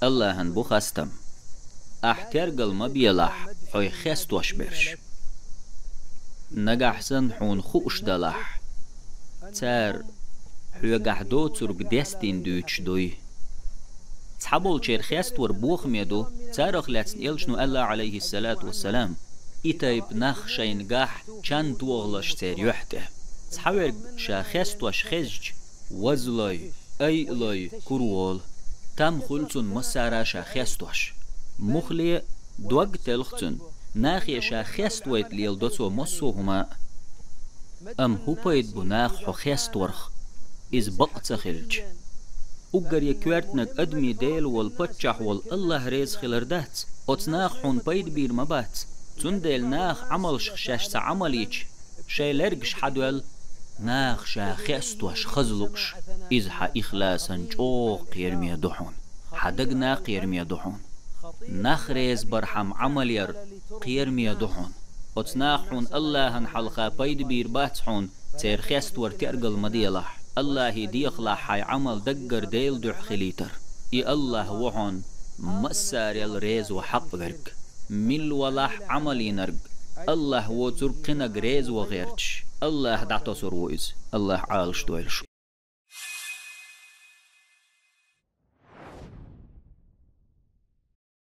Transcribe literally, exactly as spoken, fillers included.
Аллахьан бу хастам: ахь тергал ма белахь хьой хестош берш. Нагахь санна хьуна хууш далахь, цара хьоьгахь доцург дестийна дуьйцуш дуй. Цхьаболчеран хеставар бохаме ду, царах лаьцна элчано аьлла, Ӏалайхиссалату вассалам: «И тайпа нах шайна гахь чан тохалаш церан юьхь тӀе». Цхьаверг ша хестош хезча, вазлой, айалой кура волу. Там хуьлу цунна массара а ша хестош. Муххале дог телха цуьнан, нахе ша хеставайта леладо цо массо а хӀума а. Амма хӀун пайда бу наха хьо хеставарх, иза бакъ ца хилча? Уггаре коьртаниг адамийн Дела волу, паччахь волу Аллахь реза хилар дац? Оцу наха хьуна пайда бийр ма бац. Цундела наха Ӏамалшах шаьш ца Ӏамал йича, шайн лергаш хьадоьлла, наха ша хестош хаза лууш, иза хьан ихласан чӀогӀа кхераме ду хьуна. Хьан дагна кхераме ду хьуна. Нах реза бархьама Ӏамал яр кхераме ду хьуна. Оцу наха хьуна Аллахьан хьалха пайда бийр бац хьуна, церан хеставар тергал ма делахь, Аллахье дехалахь хьайн Ӏамал даггара Делан дуьхьа хилийтар. И Аллахь ву хьуна массарел реза ван хьакъ верг. Милла валахь а Ӏамал йинарг, Аллахь воцург кхинаг реза ван гӀерташ, Аллахь дӀатосур ву иза. Аллахь Ӏалаш дойла шу.